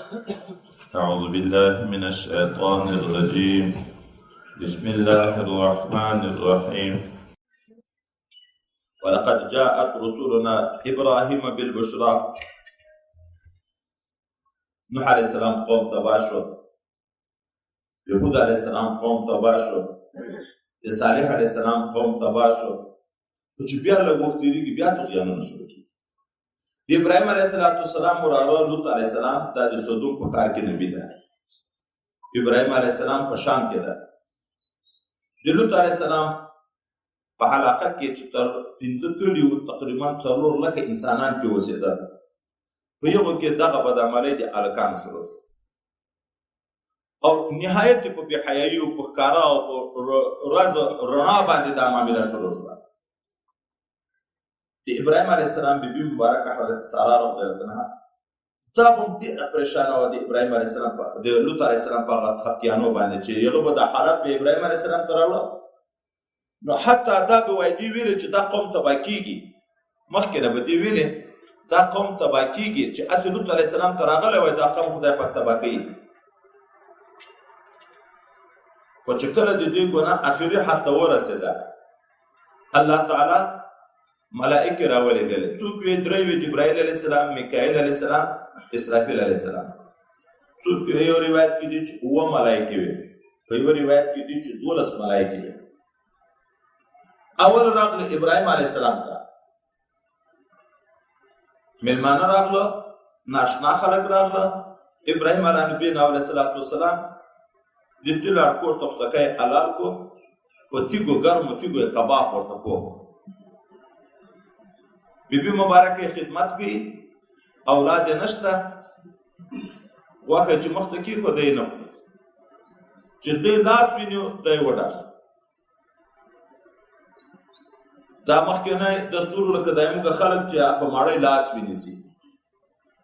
أعوذ بالله من الشيطان الرجيم. بسم الله الرحمن الرحيم. ولقد جاءت رسولنا إبراهيم بالبشرى. نوح عليه السلام قوم تباه شو، یهود علیه السلام قوم تباه شو، د صالح علیه السلام قوم تباه شو. خو چې بیا لږ وخت تېرېږي بیا طغیانونه شروع کېږي. د ابراهیم علیه السلام وراره لوط علیه السلام دا د سدوم په ښار کې نبي ده. ابراهیم علیه السلام په شام کې ده. د لوط علیه السلام په علاقه کې چې تر 5 کلیو تقریبا 4 لکه انسانان پرې اوسېدل، په یغو کې دغه بدعملۍ د هلکانو شروع شو او نهایت په بې حیایي او په ښکاره او په راز رڼا باندې دا معامله شروع شوه. د ابراهیم علیه السلام بیبي مبارکه حضرت سارا رضی الله عنها دا هم ډېره پریشانه وه د ابراهیم علیه السلام د لوط علیه السلام په هغه خفګانو باندې چې هغه به دا حالت به ابراهیم علیه السلام ته راوړه. نو حتی دا به وایي دوی ویلې چې دا قوم تباه کېږي، مخکې نه به دوی ویلې دا قوم تباه کېږي، چې هسې لوط علیه السلام ته راغلی وای دا قوم خدای پاک تباه کوي. خو چې کله د دوی ګناه اخري حد ته ورسېده، الله تعالی ملائکې راولېږلې. څوک وې؟ درې وې، جبرائیل علیه السلام، میکائیل علیه السلام، اسرافیل علیه السلام. څوک وې؟ یو روایت کې دي چې 7 ملائکې وې، په یو روایت کې دي چې 12 ملائکې وې. اول راغله ابراهیم علیه السلام ته، مېلمانه راغله، ناشنا خلک راغله. ابراهیم علیه نبینا علیه السلام د دې لاړ کور ته خوسکی حلال کړو، په تیږو ګرمو تیږو یې کباب ورته پوخ کړو. بیبي مبارکه یې خدمت کوي، اولاد یې نشته، غوښه یې چې مخته کېښوده یې نه خوري، چې دی لاس ویني دی وډار شو. دا مخکې نه دستور لکه دا موږ خلک چې په ماړۍ لاس وینیسي،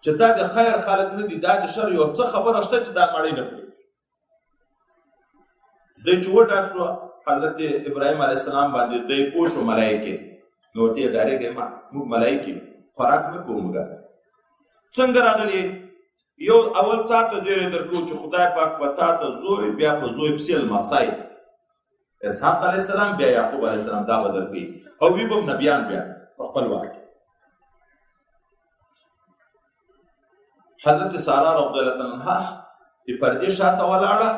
چې دا د خیر خلک نه دي، دا د شر یو څه خبره شته چې دا ماړۍ نه خوري. دی چې وډار شو حضرت ابراهیم علیه السلام باندې دی پوه شو ملایکې، نو ورته یې ډارېږئ مه، موږ ملایکې خوراک نه کوو. موږ څنګه راغلي؟ یو اول تا ته زیری درکوو چې خدای پاک به تا ته زوی، بیا په زوی پسې لمسی اسحاق علیه السلام، بیا یعقوب علیه السلام، دا به درکوي او وي به هم نبیان بیا په خپل وخت کې. حضرت سارا رضی الله عنها د پردې شاته ولاړه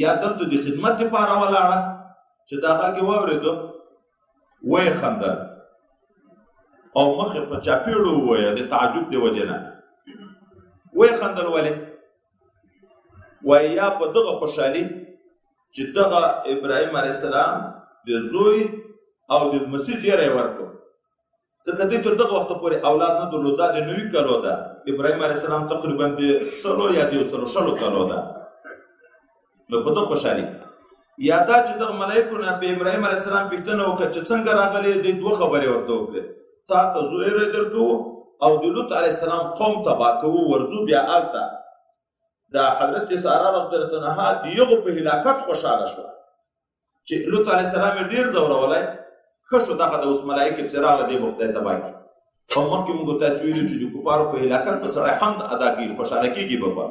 یا دلته د خدمت لپاره ولاړه، چې دا غږ یې واورېدو ویې خندل او مخ یې په چاپېړو وویل د تعجب د وجې نه. ویې خندل ولې؟ وایي یا په دغه خوشحالي چې دغه ابراهیم علیه السلام د زوی او د لمسي زیری ورکړو، ځکه دوی تر دغه وخته پورې اولاد نه درلود. دا د 90 کلو ده، ابراهیم علیه السلام تقریبا د 100 یا د 120 کلو ده. نو په دغه خوشحالي یا دا چې دغه ملایکو نه په ابراهیم علیه السلام پوښتنه وکړه چې څنګه راغلې، دوی دوه خبرې ورته وکړې، تا ته زوی درکوو او د لوط علیه السلام قوم تباه کوو، ورځو بیا هلته. دا حضرت سارا رضی الله عنها د یغو په هلاکت خوشحاله شوه چې لوط علیه السلام یې ډېر ځورولی، ښه شو دغه د اوس ملایکې پسې راغله، دی به خدای تباه کړي. او مخکې موږ تاسو ویلي چې د کفارو په هلاکت به سړی حمد ادا کوي، خوشحاله کېږي به.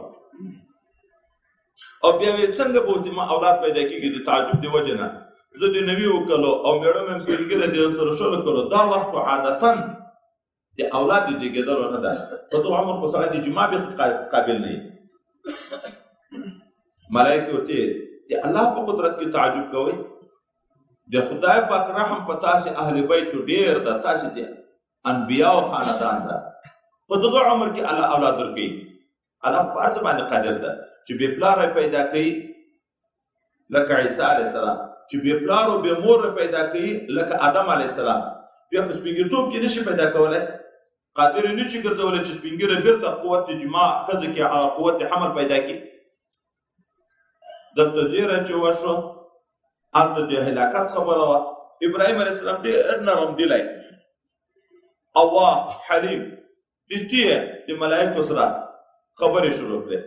او بیا ویې څنګه به اوس د ما اولاد پیدا کېږي د تعجب د وجې نه، زه د 90 کلو او مېړه مې هم سپین ږیری دی 120 کلو، دا وخت خو عادتاً د اولاد د زېږېدلو نه ده، په دغه عمر خو سړی د جماع بیخي قابل نه وي. ملایکې ورته د الله په قدرت کې تعجب کوئ، د خدای پاک رحم په تاسې اهل بیتو ډېر ده، تاسې د انبیاو خاندان ده، په دغه عمر کې الله اولاد درکوي. الله خو په هر څه باندې قادر ده چې بې پلاره پیدا کوي لکه عیسی علیه السلام، چې بې پلار او بې مور پیدا کوي لکه آدم علیه السلام، بیا په سپینږیرتوب کې نشي پیدا کولی، قادر یې نشي ګرځولی چې سپینږیری بېرته قوت جماع ښځه کې قوت حمل پیدا کړي. دلته زیری چې وشو هلته د هلاکت خبره وه. ابراهیم علیه السلام ډېر نرم دلی، اواه حلیم، دستي یې د ملایکو سره خبرې شروع کړې.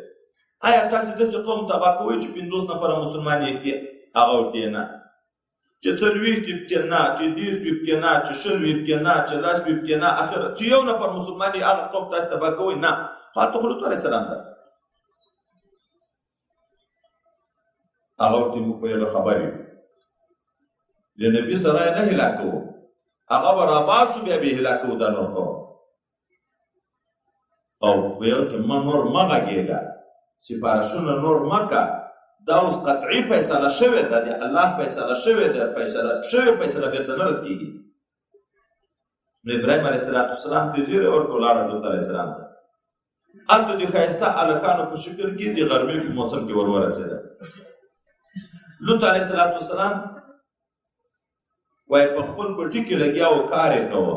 آیا تاسې داسې قوم تباه کوئ چې 50 نفره مسلمان یې پکې؟ هغه ورته نه، چې 40 یې پکې نه، چې 30 یې پکې نه، چې 20 یې پکې نه، چې 10 یې پکې نه، اخر چې یو نفر مسلمان یې هغه قوم تاسې تباه کوئ؟ نه. خو هلته خو لوط علیه السلام ده. هغه ورته موږ په هغه خبر یو، د نبي سره یې نه هلاکوو، هغه به راباسو بیا به یې هلاکوو دا نور قوم. او په یو کې مه نور مه غږېږه، سفارشونه نور مه که، دا اوس قطعي فیصله شوې ده، د الله فیصله شوې ده، فیصله شوې فیصله بېرته نه رد کېږي. نو ابراهیم علیه السلام ته زیری ورکړ، لاړه لوط علیه السلام ته. هلته د ښایسته هلکانو په شکل کې د غرمې په موسم کې ور ورسېده. لوط علیه السلام وایي په خپل پټي کې لګیا و، کار یې کاوه،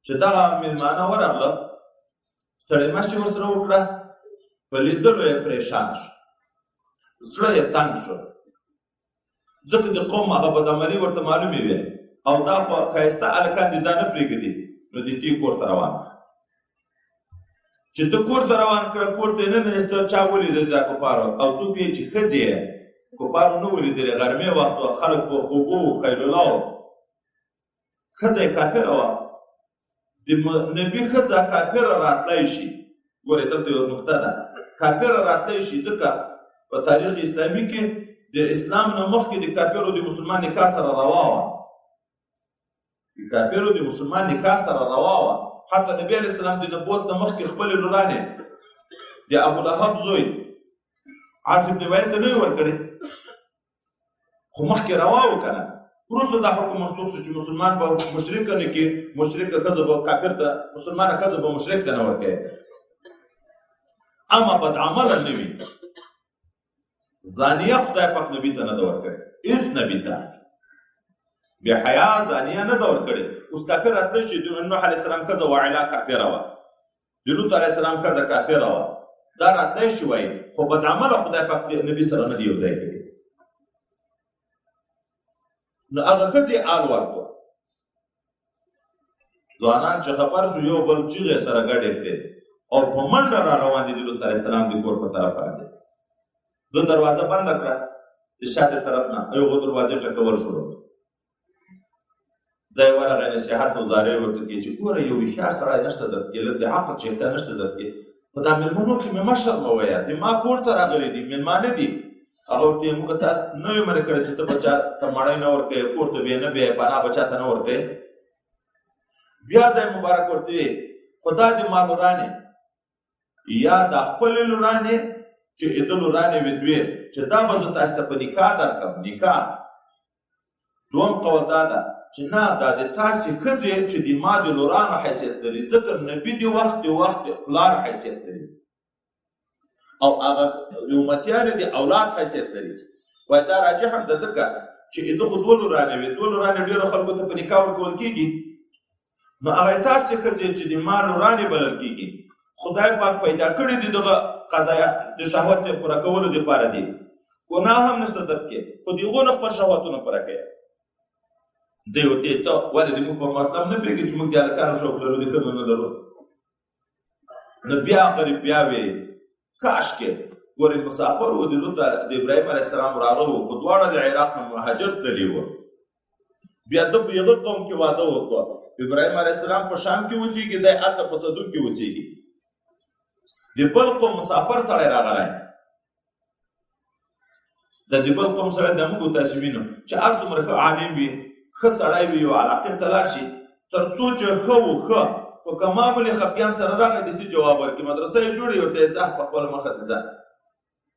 چې دغه مېلمانه ورغله، ستړې مشې ورسره وکړه، په لیدلو یې پریشان شو، زړه یې تنګ شو، ځکه د قوم هغه بدعملي ورته معلومې وې، او دا خو ښایسته هلکان دي، دا نه پرېږدي. نو دستي کور ته روان کړه. چې ده کور ته روان کړه، کور ته یې ننویسته، چا ولیدل دا کفارو، او څوک یې چې ښځې یې کفارو نه ولیدلې، غرمې وخت وه، خلک په خوبو وو، قیلوله وه، ښځه یې کافره وه. د نبي ښځه کافره راتلی شي، ګورئ دلته یو نقطه ده، کافره راتلی شي، ځکه په تاریخ اسلامي کې د اسلام نه مخکې د کافرو د مسلمان نکاح سره روا وه، د کافرو د مسلمان نکاح سره روا وه. حتی نبی علیه السلام د نبوت نه مخکې خپلې لورانې د ابو لهب زوی عاص بن وائل ته نه وې ورکړې، خو مخکې روا وه که نه. وروسته دا حکم منسوخ شو چې مسلمان به مشرک نه کړي، مشرک ښځه به کافر ته، مسلمانه ښځه به مشرک ته نه ورکوي، اما بدعمله نه وي. زانیه خدای پاک نبي ته نه ده ورکړې، هېڅ نبي ته بې حیا زانیه نه ده ورکړې. اوس کافر راتلی شي، د نوح علیه السلام ښځه وعلا کافره وه، د لوط علیه السلام ښځه کافره وه، دا راتلی شي وایي، خو بدعمله خدای پاک نبي سره نه دی یو ځای کړي. نو هغه ښځې آل ورکړو، ځوانان چې خبر شو یو بل چیغې سره ګډې کړې او په منډه را روان دي د لوط علیه السلام د کور په طرف باندې. ده دروازه بنده کړه د شا د طرف نه، هغو دروازې ټکول شروع کړه. دی ورغی نصیحت او زارۍ ورته کوي چې ګوره یو هوښیار سړی نشته در کې، لږ د عقل چېښته نشته در کې، خو دا مېلمنو کې مې مه شرمویه، د ما کور ته راغلي دي، مېلمانه دي. هغه ورته ویل موږ تاسو نه یو منع کړی چې ته به چا ته مړی نه ورکوې، کور ته به یې نه بیایې، پناه به چا ته نه ورکوې. بیا دی مبارک ورته ویل خو دا د ما لورانې یا دا خپلې لورانې چې د لورانې وې دوې، چې دا به زه تاسو ته په نکاح درکړم، نکاح. دوم قول دا ده چې نه، دا د تاسې ښځې چې د ما د لورانو حیثیت لري، ځکه نبي د وخت د وخت د پلار حیثیت لري او هغه امتیان د اولاد حیثیت لري. وایي دا راجح هم ده، ځکه چې ده خو دوه لورانې وې، دوه لورانې ډېرو خلکو ته په نکاح ورکول کېږي. نو هغه تاسې ښځې چې د ما لورانې بلل کېږي، خدای پاک پیدا کړي دي دغه قضایا د شهوت د پوره کولو دپاره دي، ګناه هم نشته در کې، خو د هغو نه خپل شهوتونه پوره کوي. دی ورته ته ولې د موږ په مطلب نه پوهېږي چې موږ د هلکانو شوق لرو، د ښځو نه لرو. نو بیا غریب بیا وی کاشکې ګورې مسافر و، د لوط د ابراهیم علیه السلام راغلو، خو دواړه د عراق نه مهاجر تللي وو. بیا ده په هغه قوم کې واده وکړ، ابراهیم علیه السلام په شام کې اوسېږي، دی هلته په صدوم کې اوسېږي. د بل قوم مسافر سړی راغلی، د دې بل قوم سړی د موږ تاسې وینو چې هر څومره ښه عالم وي، ښه سړی وي، یو علاقې ته لاړ شي، تر څو چې ښه و ښه، خو که معمولي خفګان سره راغی دستي جواب ورکړي، مدرسه یې جوړې ورته یې ځه په خپله مخه دې ځه،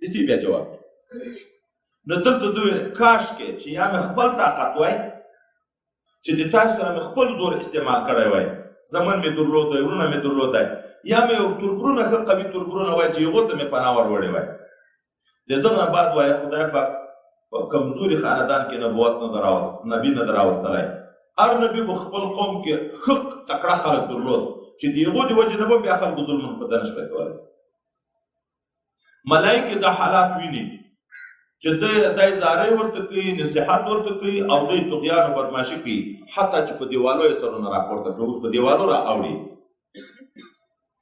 دستي بیا جواب کړي. نو دلته دوی کاشکې چې یا مې خپل طاقت وای، چې د تاسو سره مې خپل زور استعمال کړی وای، زمن مې درلود دی، وروڼه مې درلود دی، یا مې یو تربرونه ښه قوي تربرونه وای چې هغو ته مې پناه وروړې وای. د دغه نه بعد وایي خدای پاک په کمزوري خاندان کې نبوت نه دراوست، نبی نه دراوستلی. هر نبی په خپل قوم کې ښه تکړه خلک درلود چې د هغو د وجې نه به بیا خلکو ظلمونه په ده نه شوای کولی. ملایکې دا حالات ویني چې دی زارۍ ورته کوي، نصیحت ورته کوي، او دی طغیان او بدماشي کوي، حتی چې په دیوالو یې سرونه راپورته کړل، اوس په دیوالو را اوړي.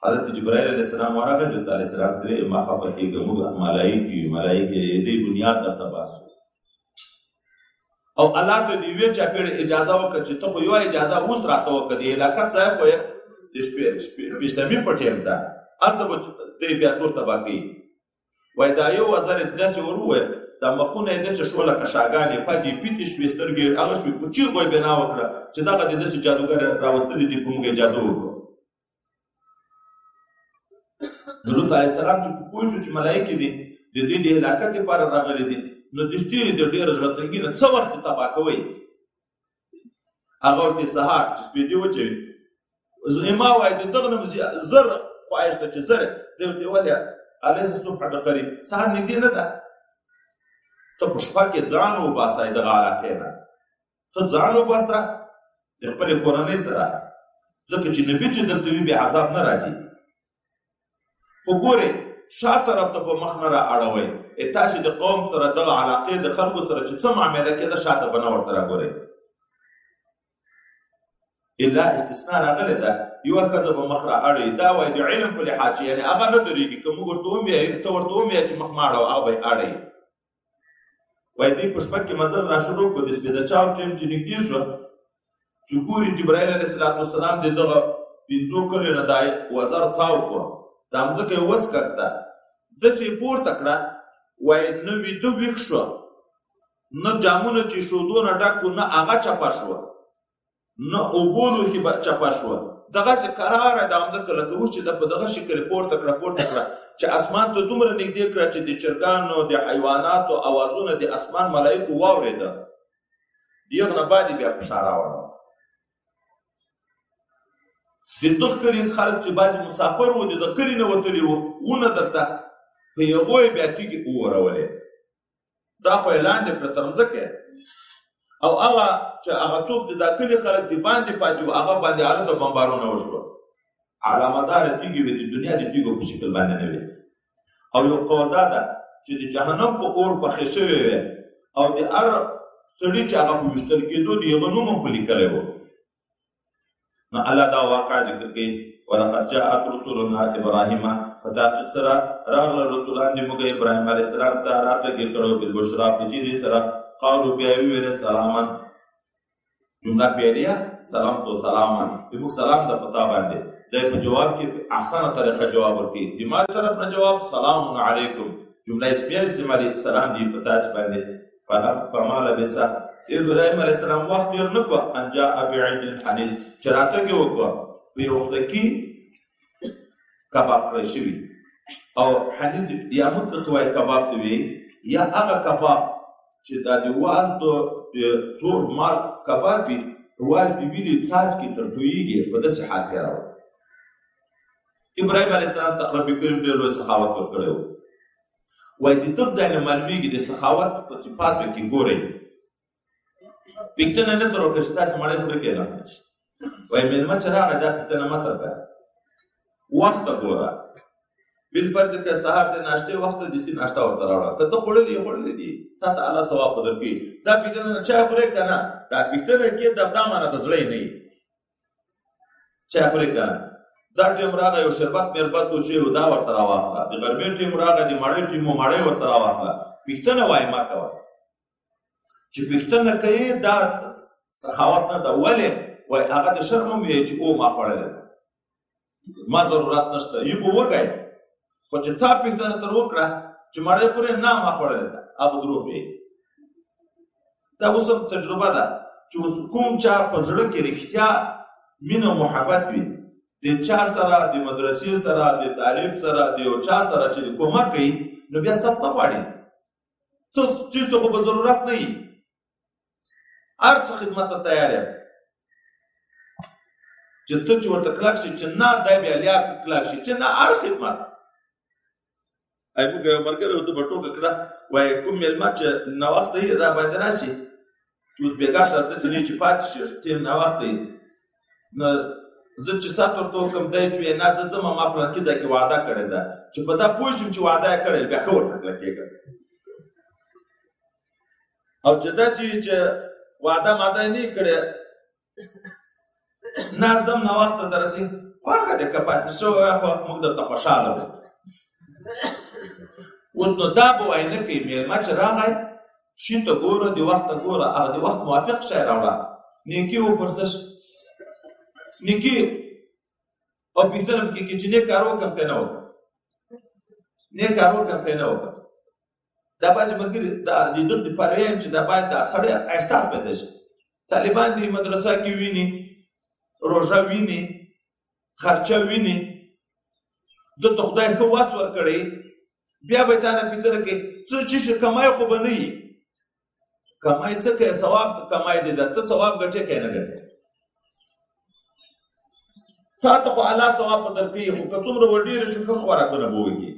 حضرت جبرائیل علیه السلام ورغی، لوط علیه السلام ترې ما خفه کېږه، موږ ملایکې یو، ملایکې یې دی بنیاد درته باسو. او الله ته د یوې چاپېړې اجازه وکړه چې ته خو یوه اجازه اوس راته وکړه، د هلاکت ځای خو یې د شپې په ټیم ده، هلته به دی بیا ټول تباه کوي. وایي دا یو وزر یې داسې ور وویل، دا مخونه یې داسې شو لکه شاګانې، پزې یې پیتې شوې، سترګې یې هغه شوې، په چیغو یې بنا وکړه چې دغه دې داسې جادوګر راوستلي دي، په موږ یې جادو وکړو. نو لوط علیه السلام چې پوه شو چې ملایکې دي، د دوی د هلاکت لپاره راغلي دي، نو د دې د ډېر زړه تنګي نه څه وخت تباه کوئ؟ هغه ورته سهار چې سپېدې وچوي، ما وایي د دغه نه زر خواهش ده چې زر دی ورته ولې علیه الصبح بقریب، سهار نږدې نه ده، ته په شپه کې ځان وباسه دغه علاقې نه، ته ځان وباسه د خپلې کورنۍ سره، ځکه چې نبي چې درته وي بې عذاب نه راځي. خو ګورې شا طرف ته په مخ نه را اړوئ، تاسې د قوم سره دغه علاقې د خلکو سره چې څه معامله کېده شاته به نه ورته راګورئ، الا استثنا راغلې ده، یوه ښځه به مخ را اړوي. دا وایي د علم په لحاظ چې یعنې هغه نه درېږي، که موږ ورته ووایو، ته ورته ووایې چې مخ مه اړوه، هغه به یې اړوي. وایي دوی په شپه کې مزل را شروع کړو، د سپېده چاو ټیم چې نږدې شو، چې ګوري جبرائیل علیه السلام د دغه پنځو کلیو نه دا وزر تاو کړو، دا مځکه یې وسکښته، داسې یې پورته کړه، وایي نه ویده ویښ شو، نه جامونه چې شودو نه ډک وو، نه هغه چپه شوه، نه اوبو لوښي به چپه شوه، دغسې کراره دا مځکه لکه اوس چې ده په دغه شکل پورته کړه پورته کړه چې اسمان ته دومره نږدې کړه چې د چرګانو د حیواناتو اوازونه د اسمان ملایکو واورېده. د هغه نه بعد یې بیا په شا راوړه. د دغه کلي خلک چې بعضې مسافر وو، د دغه کلي نه وتلي وو، ونه درته په هغو یې بیا تیږې وورولې، دا خو یې لاندې کړه تر مځکه، او هغه چې هغه څوک د دا کلي خلک د باندې پاتې وو، هغه باندې هلته بمبارونه وشوه. علامه داره تیږې وې، د دنیا د تیږو په شکل باندې نه وې. او یو قول دا ده چې د جهنم په اور پخې شوې وې، او د هر سړي چې هغه په ویشتل کېدو د هغه نوم هم په لیکلی و. نو الله دا واقع ذکر کوي، ولقد جاءت رسولنا ابراهیم، په تحقیق سره راغله رسولان د موږ ابراهیم علیه السلام ته راتګ یې کړو، بالبشرا په زیري سره، قالو بیا یې وویل سلاما، جمله فعلیه سلام تو سلاما، د موږ سلام ده په تا باندې. دی په جواب کې په احسنه طریقه جواب ورکوي، د ما طرف نه جواب سلام علیکم، جمله اسمیه استعمالي، سلام دی په تاسو باندې. فما لبث ابراهیم علیه السلام وخت تېر نه کړو، ان جاء بعجل حنیذ، چې راتګ یې وکړو په یو سکي کباب کړی شوي. او حنیذ یا مطلق وایي کباب ته وایي، یا هغه کباب چې دا د واز د څور مال کباب وي، واز د وینې څاڅکي تر تویېږي، په داسې حال کې راوت. ابراهیم علیه السلام ته رب کریم ډېر لوی سخاوت ورکړی و. وایي د دغه ځای نه معلومېږي د سخاوت په صفاتو کې ګورئ، پوښتنه نه تر وکړه چې تاسې مړۍ خورئ که نه خورئ. وایي مېلمه چې راغی دا پوښتنه مه تر کوه، وخت ته ګوره. بالفرض که سهار د ناشتې وخت ته دستي ناشته ورته راوړه، که ته خوړلې یې خوړلې دي، تا ته الله ثواب به درکړي. دا پوښتنه نه چای خورې که نه، دا پوښتنه کې دا معنا د زړه یې نه وي، چای خورې که نه. دا ټیم راغی یو شربت مربت و چې دا ورته راواخله، د غرمې ټیم راغی د مړۍ ټیم و مړۍ ورته راواخله. پوښتنه وایي مه کوه، چې پوښتنه کوي دا سخاوت نه ده. ولې؟ وایي هغه د شرم هم وایي چې او ما خوړلې ده، ما ضرورت نشته، یې به وږی. خو چې تا پوښتنه تر وکړه چې مړۍ خورې، نه ما خوړلې ده، هغه به دروغ وایي. دا اوس هم تجربه ده چې اوس کوم چا په زړه کې رښتیا مینه محبت وي، د چا سره، د مدرسې سره، د طالب سره، د یو چا سره چې د کومک کوي، نو بیا ست نه غواړي، څه چیز ته خو به ضرورت نه وي، هر څه خدمت ته تیار یم. چې ته چې ورته کلک شي چې نه، دی بیا لیا کلک شي چې نه، هر خدمت. ای موږ یو ملګری ورته به ټوکه کړه، وایي کوم مېلمه چې ناوخته یې را باندې راشي، چې اوس بېګا ته داسې نه چې پاتې شي، ټیم ناوخته یې، نو زه چې ساعت ورته وکړم، دی چې وایي نه زه ځم، ما پلانکي ځای کې وعده کړې ده، چې په دا پوه شم چې وعده یې کړې، بیا ښه ورته کلکېږم. او چې داسې وي چې وعده ماده یې نه وي کړې، نه ځم ناوخته ته رسي، خوښه دې که پاتې شوی خو موږ درته خوشحاله وو. اوس نو دا به وایي نه کوي، مېلمه چې راغی شي ته ګوره، د وخت ته ګوره، هغه د وخت موافق شی راوړه، نیکي وپرسه نیکي او پوښتنه پکې کړي چې نیک کار وکړم که نه وکړم، نیک کار وکړم که نه وکړم. دا بعضې ملګري دا د دغه دپاره وایم چې دا باید دا سړی احساس پیدا شي. طالبان دې مدرسه کې ویني، روژه ویني، خرچه ویني، ده ته خدای ښه وس ورکړی، بیا به تا نه پوښتنه کوي څه چې شي کمای خو به نه وي. کمای څه کوې؟ ثواب کمای دی، دا ته ثواب ګټې که نه ګټې؟ تا ته خو الله ثواب په درکوي، خو که څومره ور ډېر شي ښه خوراکونه به وکړي،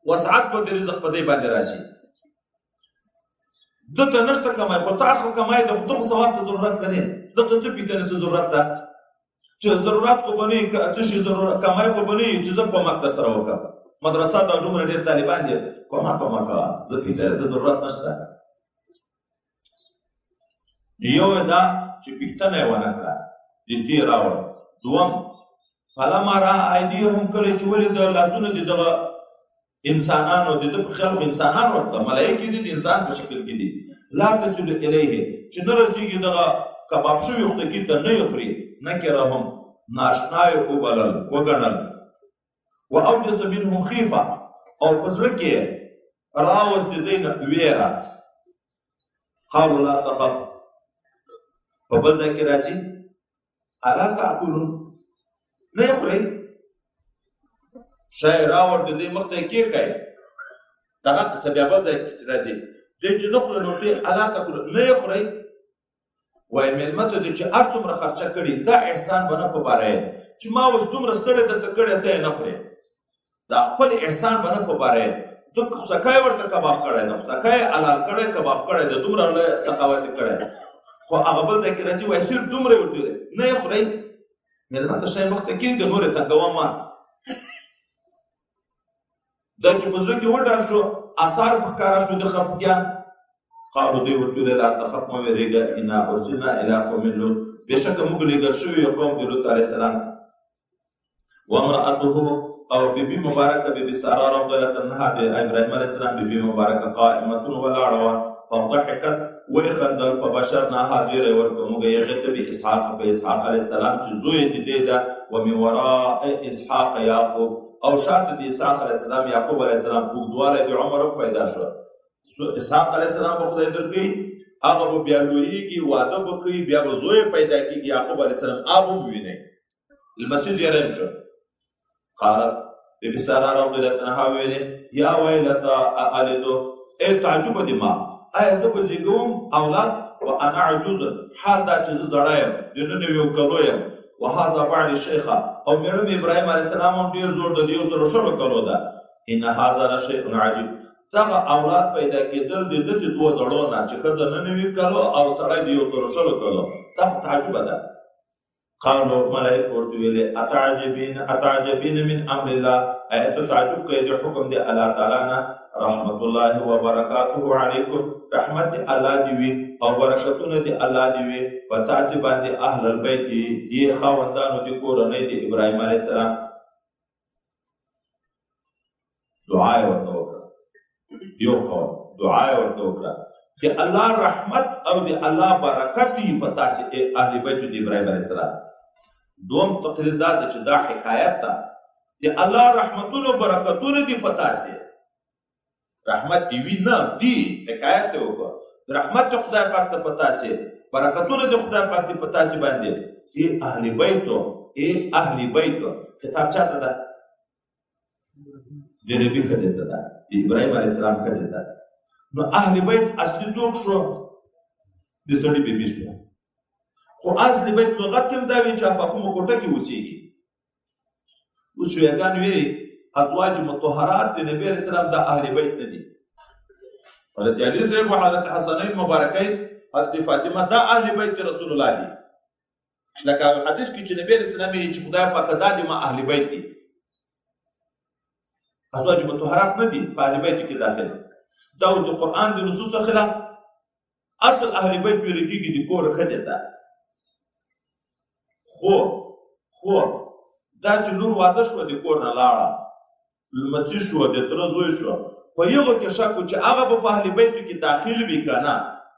وسعت به د رزق په دې باندې راشي. ده ته نشته کمای، خو تا خو کمای ده، خو ته خو ثواب ته ضرورت لرې. ده ته څه پوښتنې ته ضرورت ده چې ضرورت خو به نه وي، څه شي ضرورت کمای خو به نه وي چې زه کومک در سره وکړم. مدرسه دا دومره ډېر طالبان دي، کومک به مه کوه، زه پوښتنې ته ضرورت نشته. یو دا چې پوښتنه یې ونه کړه، نږدې راوړ. دوم، فلما را ایدیهم، کله چې ولیده لاسونه د دغه انسانانو، د ده په خیال خو انسانان ورته ملایکې دي، د انسان په شکل کې دي، لا تصل الیه، چې نه رسېږي دغه کباب شوي خوسکي ته، نه یې خوري، نکرهم، ناشنا یې وبلل وګڼل، و اوجس منهم خیفه، او په زړه کې راوست د دوی نه ویره. قالوا لا تخف، په بل ځای کې راځي الا تاکلون، نه یې خورئ. شی راوړ د دوی مخ ته یې کېښی، دغه قصه بیا بل ځای کې چې راځي، دوی چې نه خوري نو دوی الا تاکلون، نه یې خورئ. وایي مېلمه ته دې چې هر څومره خرچه کړي دا احسان به نه په باره یې چې ما اوس دومره ستړی درته کړی ته یې نه خورې، دا خپل احسان به نه په باره یې. ده خوسکی ورته کباب کړی ده، خوسکی یې حلال کړی، کباب کړی ده، دومره لوی سخاوت یې کړی. خو هغه بل ځای کې راځي وایي صرف دومره یې ورته ویلی، نه یې خورئ. مېلمه ته شی مخ ته کېږده، نور یې تنګوه مه. دا چې په زړه کې وډار شو، اثار په ښکاره شو د خفګان. قالو، دوی ورته ویل لا تخف، مه وېرېږه، انا ارسلنا الی قوم لوط، بېشکه موږ لېږل شوي یو قوم د لوط علیه السلام. وامرأته، او بیبي مبارکه بیبي سارا رضی الله عنها د ابراهیم علیه السلام بیبي مبارکه، قائمة ولاړه وه، فضحکت، ویې خندل، فبشرناها، زیری ورکړ موږ یې هغې ته، باسحاق، په اسحاق علیه السلام چې زوی د دې ده، ومن وراء اسحاق یعقوب، او شاته د اسحاق علیه السلام یعقوب علیه السلام. اوږدوالی د عمر پیدا شو. اسحاق علیه السلام به خدای درکوي، هغه به بیا لویېږي، واده به کوي، بیا به زوی پیدا کېږي یعقوب علیه السلام، هغه به ووینئ. لمسی زیری هم شو. قالت، بی بی سارا رضی الله عنها ویلې، یا ویلتا االدو، ای تعجب دې ما، آیا زه به زیږوم اولاد و انا عجوز، حال دا چې زه زړه یم، د 99 کلو یم، وهذا بعلي شیخه، او مېړه مې ابراهیم علیه السلام هم ډېر زوړ ده، د 120 کلو ده. ان هذا لشیء عجیب، دغه اولاد پیدا کېدل د داسې دوه زړو نه چې ښځه 99 کلو او سړی د 120 کلو، دا خو تعجبه ده. قالو، ملائک ورته ویلې، اتعجبین اتعجبین من امر الله، آیا ته تعجب کوې د حکم د الله تعالی نه؟ رحمت الله وبرکاته علیکم، رحمت دی الله دی وي او برکتونه دی الله دی وي په تاسې باندې اهل البیت دی خاوندانو د کورنۍ د ابراهیم علیه السلام. دعا یې ورته وکړه، یو قول دعا یې ورته وکړه د الله رحمت او د الله برکت وي په تاسې اهل بیت د ابراهیم علیه السلام. دوم تقریر دا ده چې دا حکایت ده، د الله رحمتونه او برکتونه دي په تاسې، رحمت دی وي نه دی، حکایت یې وکړه، رحمت د خدای پاک ته په تاسې، برکتونه د خدای پاک دي په تاسې باندې ای اهل بیتو. ای اهل بیتو خطاب چاته ده؟ د نبي ښځې ته ده، د ابراهیم علیه السلام ښځې ته. نو اهل بیت اصلي څوک شو؟ د سړي بیبي شو. خو اهل بیت لغت کې هم دا وي چې په کومه کوټه کې اوسېږي. اوس شیعهګان ویلي ازواج مطهرات د نبي علیه السلام دا اهل بیت نه دي. حضرت علي صاحب او حضرت حسنین مبارکین، حضرت فاطمه دا اهل بیت رسول الله دي. لکه حدیث کې چې نبی علیه السلام یې چې خدای پاک دا دي ما اهل بیت دي، ازواج مطهرات نه دي په اهل بیت کې داخل. دا اوس د قرآن د نصوصو خلاف. اصل اهل بیت ویل کېږي د کور ښځې ته. خو دا چې لور واده شوه، د کور نه لاړه، لمسی شو، د تره زوی شو، په یغه کې شک و چې هغه به په اهل بیتو کې داخل وي که نه.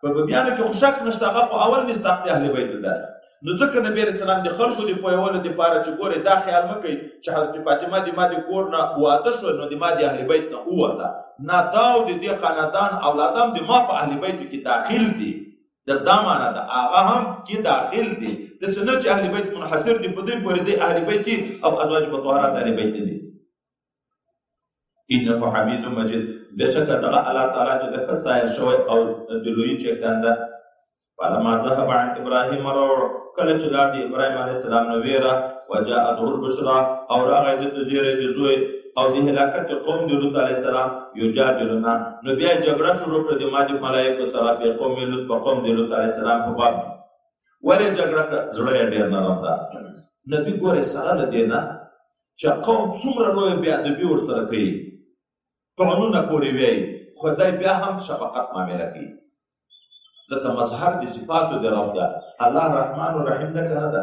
په بیبیانو کې خو شک نشته، هغه خو اول مصداق د اهل بیت ده. نو ځکه نبی علیه السلام د خلکو د پوهولو دپاره چې ګورې دا خیال مه کوئ چې حضرت فاطمه د ما د کور نه واده شوه نو د ما د اهل بیت نه ووته، نه، دا او د دې خاندان اولاد هم د ما په اهل بیتو کې داخل دي. در دا معنا ده، هغه هم کې داخل دي، داسې نه چې اهل بیت منحصر دي په دوی پورې، دی اهل بیت دي او ازواج مطهرات اهل بیت نه دي. انه حمید مجید، بېشکه دغه الله تعالی چې د ښه ستایل شوی او د لویي څښتن ده. فلما ذهب عن ابراهیم روع، کله چې لاړ د ابراهیم علیه السلام نه ویره، وجاءته البشرا، او راغی ده ته زیری د زوی او د هلاکت قوم د لوط علیه السلام، یجادلنا، نو بیا یې جګړه شروع کړه د ما د ملایکو سره په قوم لوط، په قوم د لوط علیه السلام په باب کې. ولې جګړه کړه؟ زړه یې ډېر نرم ده. نبي ګورې سره له دې نه چې قوم څومره لویه بې ادبي ورسره کوي، طعنونه پورې وایي، خو دی بیا هم شفقت معامله کوي، ځکه مظهر د صفاتو د رب ده. الله رحمان الرحیم ده که نه ده؟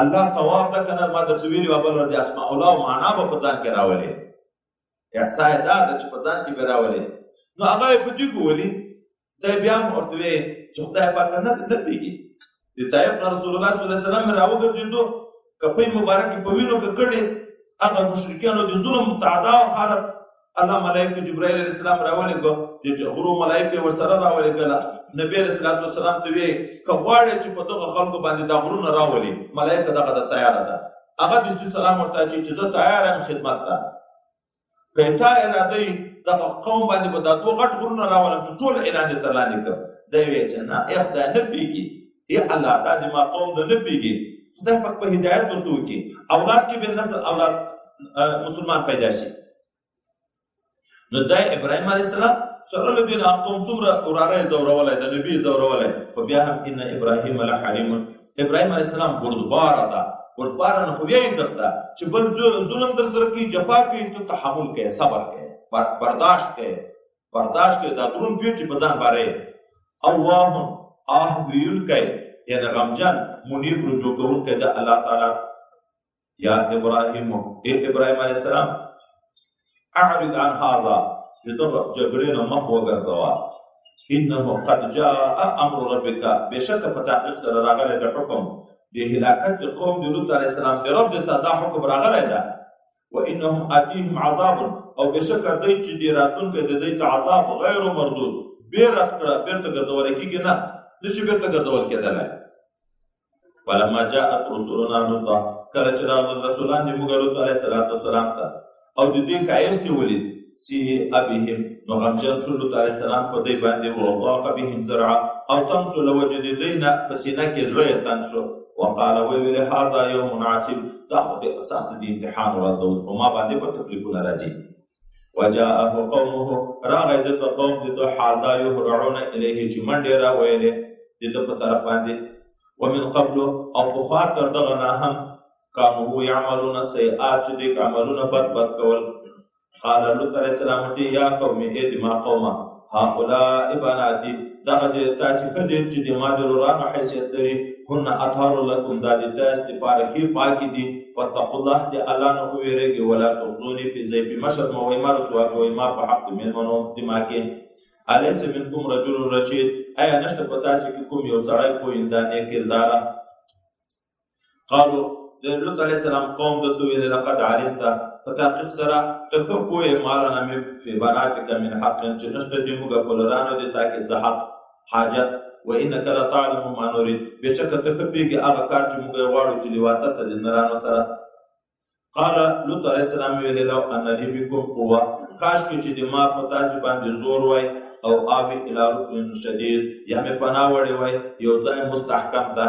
الله تواب ده که نه؟ ما درته ویلي وه بله د اسماء الله معنا به په ځان کې راولې، احسا یې دا ده چې په ځان کې به راولې. نو هغه یې په دې ولي، دی بیا هم ورته وایي چې خدای پاک نه نه پوهېږي. د طایف نه رسول الله صلی الله علیه وسلم راوګرځېدو، کپۍ مبارکې په وینو ککړې، هغه مشرکانو د ظلم تعدا او حالت، الله ملائکه جبرائیل علیه السلام راولېږه، د غرو ملائکه یې ورسره راولېږله. نبی علیه الصلاة والسلام ته ویې که غواړې چې په دغه خلکو باندې دا غرونه راولي، ملائکه دغه ده تیاره ده. هغه د سلام ورته اچوي چې زه تیار یم خدمت ته، که تا اراده وي دغه قوم باندې به دا دوه غټ غرونه راولم چې ټول اعلان دې تر لاندې کړم. دی ویې چې نه، ای خدای نه پوهېږي، ای الله دا دې ما قوم ده نه پوهېږي. خدای پاک په هدایت ورته وکړي، اولاد کې به نسل اولاد مسلمان پیدا شي. نو دا ابراهیم علیه السلام سره له دې نه قوم څومره وراره یې ځورولی، د نبي یې ځورولی، خو بیا هم ان ابراهیم لحلیم، ابراهیم علیه السلام بردباره ده. بردباره نه خو ویایي درته چې بل ظلم در سره کوي، جفا کوي، ته تحمل کوې، صبر کوې، برداشت کوې، برداشت کوې، دا درون پیټي په ځان بارې. الله آه ویونکی یعنی غمجن، منیب رجوع کوونکی د الله تعالی. یا ابراهیم، ای ابراهیم علیه السلام، اعرض عن هذا، د دغه جګړې نه مخ وګرځوه. انه قد جاء امر ربک، بېشکه په تحقیق سره راغلی د حکم د هلاکت د قوم د لوط علیه السلام، د رب د ته دا حکم راغلی ده. وانهم اتیهم عذاب، او بېشکه دی چې دی راتلونکی د دوی ته عذاب غیر مردود، بې رد کړه، بېرته ګرځول کېږي نه، نشي بېرته ګرځول کېدلی. فلما جاءت رسولنا لوطا، کله چې راغلل رسولان د موږ لوط علیه السلام ته او د دوی ښایست یې ولید، سیئ بهم، نو غمجن شو لوط علیه السلام په دوی باندې، وضاق بهم ذرعا، او تنګ شو له وجې د دوی نه، په سینه کې زړه یې تنګ شو. وقال ویې ویلې هذا یوم عصیب، دا خو ډېره سخته د امتحان ورځ ده، اوس په ما باندې به تکلیفونه راځي. وجاءه قومه، راغی ده ته قوم د ده، حال دا یهرعون الیه چې منډې راویلې د ده په طرف باندې. ومن قبل، او پخوا تر دغه نه هم، کانو یعملون سیئات، چې دوی عملونه بد بد کول. قال لوط علیه السلام ورته یا قوم، ای د ما قومه، هؤلاء بناتي، دغه د تاسې ښځې چې د ما د لورانو حیثیت لري، هن اطهر لکم، دا د تاسې دپاره ښې پاکې دي، فاتقوا الله، د الله نه ووېرېږئ، ولا تخزوني فی ضیفي، مه شرموئ، مه رسوا کوئ ما په حق د مېلمنو د ما کې. الیس منکم رجل رشید، ایا نشته په تاسې کې کوم یو سړی پوهنده نیک کرداره؟ قالو، د لوط علیه السلام قوم ده ته ویل لقد علمت، په تحقیق سره ته ښه پوه یې، ما لنا فی بناتک من حق، چې نشته دې موږ په لورانو د تا کې څه حق حاجت، وانک لتعلم ما نرید، بېشکه ته ښه پوهېږې هغه کار چې موږ یې غواړو چې لواطت ته د نرانو سره. قال لوط علیه السلام ویلې لو ان لي بكم قوه، کاشکې چې د ما په تاسې باندې زور وای، او آوي الی رکن شدید، یا مې پناه وړې وای یو ځای مستحکم ته.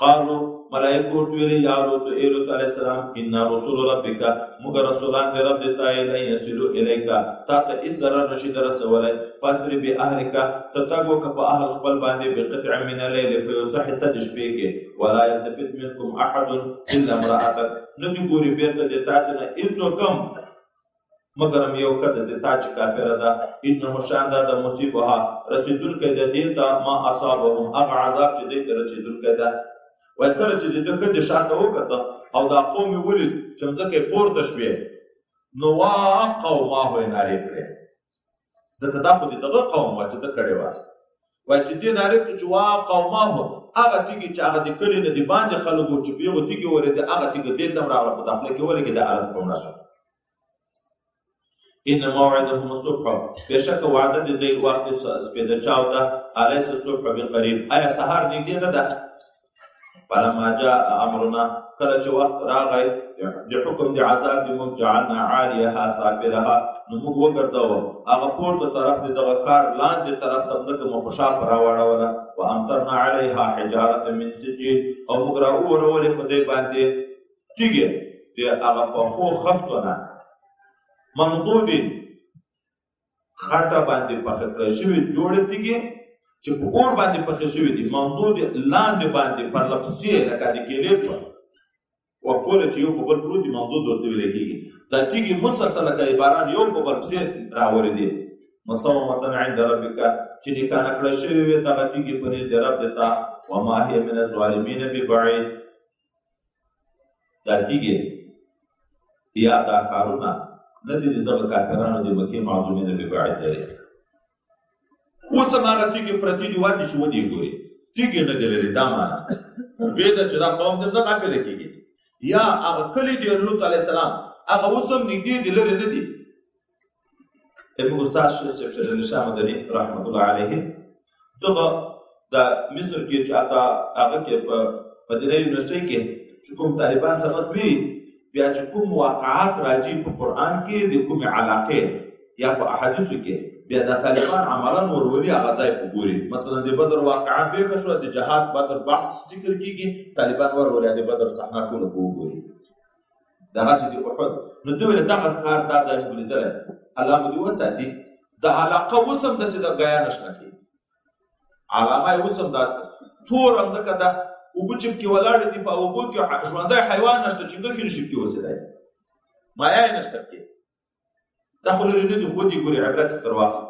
قالو، ملائکو ورته ویلې یا لوط، ای لوط علیه السلام، انا رسول ربک، موږ رسولان د رب د تا، لن یصلوا الیک، تا ته هېڅ ضرر نشي در رسولی. فاسر باهلک، ته تګ وکړه په اهل خپل باندې، بقطع من اللیل، په یو څه حصه د شپې کې، ولا یلتفت منکم احد الا امرأتک، نه دې ګوري بېرته د تاسې نه هېڅوک هم مګرم یو ښځه د تا چې کافره ده. انه شان دا د مصیبها، رسېدونکی د دې ته ما اصابهم، هغه عذاب چې دوی ته رسېدونکی ده. وایي کله چې د ده ښځې شاته وکته او دا قوم یې ولید چې مځکه یې پورته شوې، نو وا قوماه یې نارې کړې. ځکه دا خو د دغه قوم وه چې ده کړې وه. وایي چې دې نارې کړې چې وا قومه، هغه تیږې چې هغه د کلي نه د باندې خلک وو چې په هغو تیږې ورېدې، هغه تیږه دې ته هم راغله، په داخله کې ولګېده، هلته په مړه شوه. ان موعدهم الصبح، بېشکه وعده د دوی وخت سپېده چاو ده. الیس الصبح بقریب، آیا سهار نږدې نه ده؟ فلما جاء امرنا، کله چې وخت راغی د حکم د عذاب د موږ، جعلنا عالیها سافلها، نو موږ وګرځوه هغه پورته طرف د دغه ښار لاندې طرف ته، ځمکه مو په شا په راواړوله. وامطرنا علیها حجارة من سجیل، او موږ را وورولې په دې باندې تیږې د هغه پخو خښتو نه، منضود، خټه باندې پخې کړی شوې جوړې تیږې چې په اور باندې پخې شوې دي، منضود لاندې باندې پرله پسې لکه د کیلې په ورکوله چې یو په بل پروت دي، منضود ورته ویل کېږي. دا تیږې مسلسل لکه باران یو په بل پسې راورېدې. مسومة عند ربک، چې نښانه کړی شوې وې دغه تیږې په نزد رب د تا. وما هي من الظالمین ببعید، دا تیږې یا دا ښارونه نه دي د دغه کافرانو د مکې معظومې نه ببعید لري. اوس هم هغه تیږې پرتې دي، ور دي چې ودې ګوري، تیږې نه دي لري. دا معنا بې ده چې دا قوم دې نه غافله کېږي، یا هغه کلي دی لوط علیه السلام هغه اوس هم نږدې دي، لرې نه دي. زموږ استاد شیخ شیر علي شاه مدني رحمت الله علیه دغه د مصر کې چې هلته هغه کې په مدینه یونیورسټۍ کې چې کوم طالبان سبق وي، بیا چې کوم واقعات راځي په قرآن کې د کومې علاقې یا په احادیثو کې، بیا دا طالبان عملا ورولي هغه ځای په ګوري. مثلا د بدر واقعه پېښه شوه، د جهاد بدر بحث ذکر کېږي، طالبان ورولي د بدر صحنه ټوله په وګوري. دغسې د احد، نو ده ویل دغه ښار دا ځای موږ لیدلی، الله مو دې وساتي، د علاقه اوس هم داسې د ګیا نشنه کوي، علامه یې اوس هم داسې ده، توره مځکه ده، اوبه چې پکې ولاړې دي، په اوبو کې ژوندی حیوان نشته، چنګښې نشي پکې اوسېدی، مایا یې نشته پکې. دا خو لرې نه دي، خو ودې ګوري، عبرت یې تر واخله.